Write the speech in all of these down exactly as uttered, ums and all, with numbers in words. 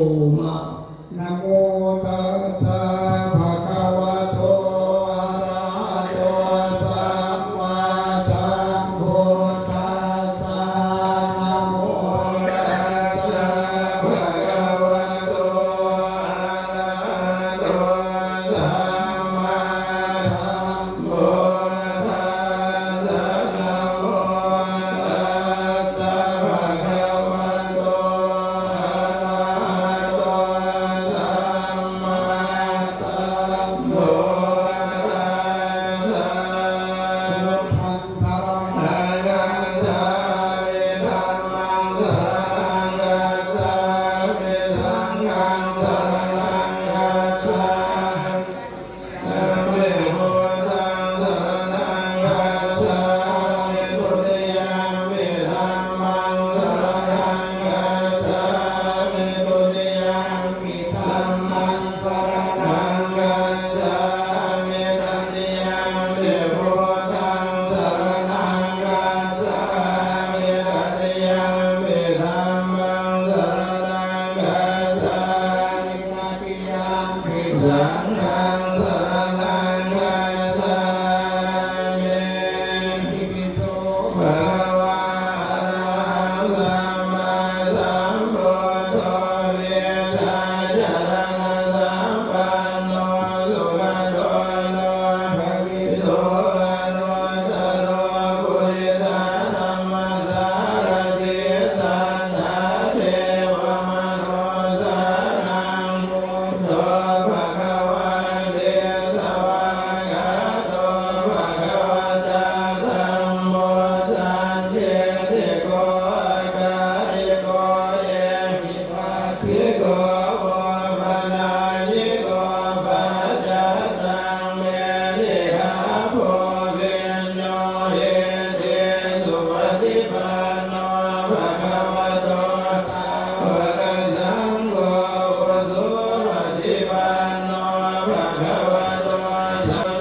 Namo tassa bhagavato arahato sammāsambuddhassa. Namo tassa bhagavato arahato sammāsambuddhassa. Namo tassa bhagavato arahato sammā Dhammaṃ saraṇaṃ gacchāmi. Tatiyampi buddhaṃ saraṇaṃ gacchāmi. Tatiyampi dhammaṃ saraṇaṃ gacchāmi. Tatiyampi saṅghaṃ saraṇaṃ gacchāmi. Bhagavā arahaṃ sammāsambuddho vijjācaraṇasampanno sugato lokavidū anuttaro purisadammasārathi satthā devamanussānaṃ buddho bhagavāti. Svākkhāto bhagavatā dhammo sandiṭṭhiko akāliko ehipassiko opanayiko paccattaṃ veditabbo viññūhīti. Supaṭipanno bhagavato sāvakasaṅgho, ujupaṭipanno bhagavato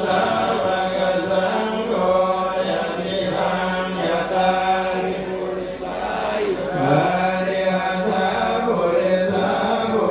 sāvakasaṅgho, yadidaṃ cattāri purisayugāni aṭṭha purisapuggalā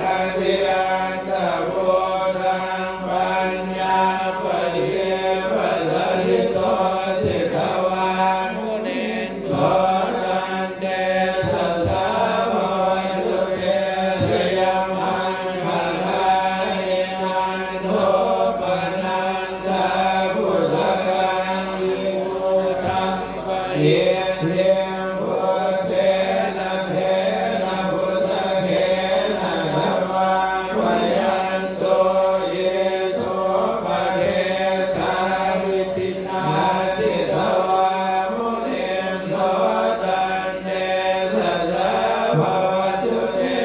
Atiandhabhūtaṃ paññāpadīpajalito jitavā munindo tantejasā bhavatu te jayamaṅgalāni. Nandopanandabhujagaṃ vibudhaṃ mahiddhiṃ puttena therabhujagena damāpayanto iddhūpadesavidhinā jitavā munindo tantejasā bhavatu te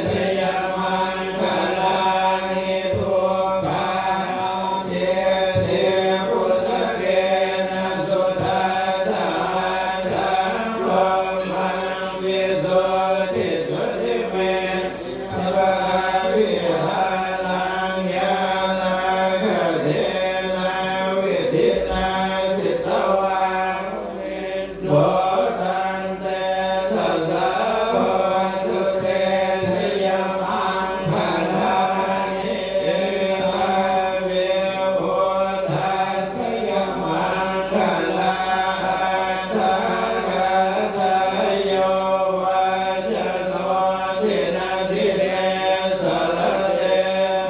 jayamaṅgalāni. Duggāhadiṭṭhibhujagena sudaṭṭhahatthaṃ brahmaṃ visuddhijutimiddhibakābhidhānaṃ ñāṇāgadena vidhinā jitavā munindo tantejasā bhavatu te jayamaṅgalāni. Etāpi buddhajayamaṅgalaaṭṭhagāthā yo vācano dinadine sarate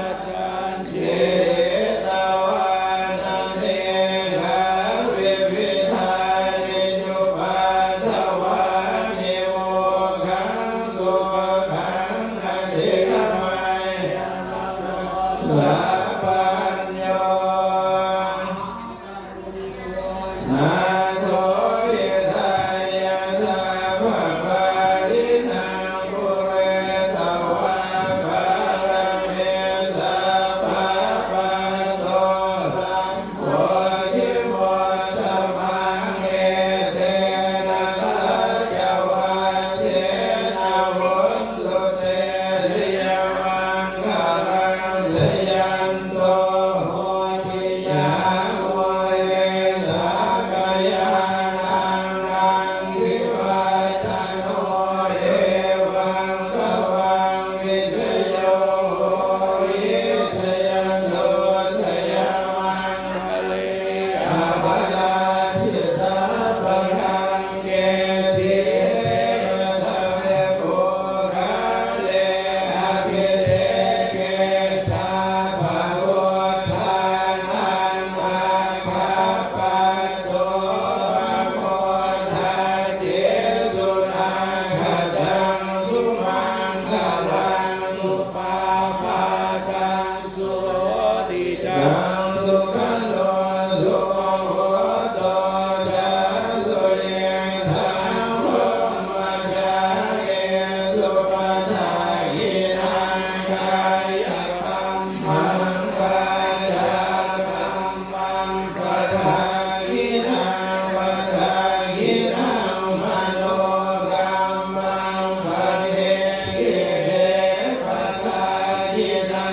matandī hitvānanekavividhāni cupaddavāni mokkhaṃ sukhaṃ adhigameyya naro sapañño. Nātho hitāya sabbapāṇinaṃ pūretvā pāramī sabbā patto sambodhimuttamaṃ. Etena saccavajjena hotu te jayamaṅgalaṃ. Jayanto bodhiyā mūle sakyānaṃ nandivaḍḍhano evaṃ tvaṃ vijayo hohi jayassu jayamaṅgale aparājitapallaṅke sīse paṭhavipokkhare abhiseke sabbabuddhānaṃ aggappatto pamodati. Sunakkhattaṃ sumaṅgalaṃ supabhātaṃ suhuṭṭhitaṃ sukhaṇo sumuhutto ca suyiṭṭhaṃ brahmacārisu padakkhiṇaṃ kāyakammaṃ vācākammaṃ padakkhiṇaṃ padakkhiṇaṃ manokammaṃ paṇidhī te padakkhiṇā.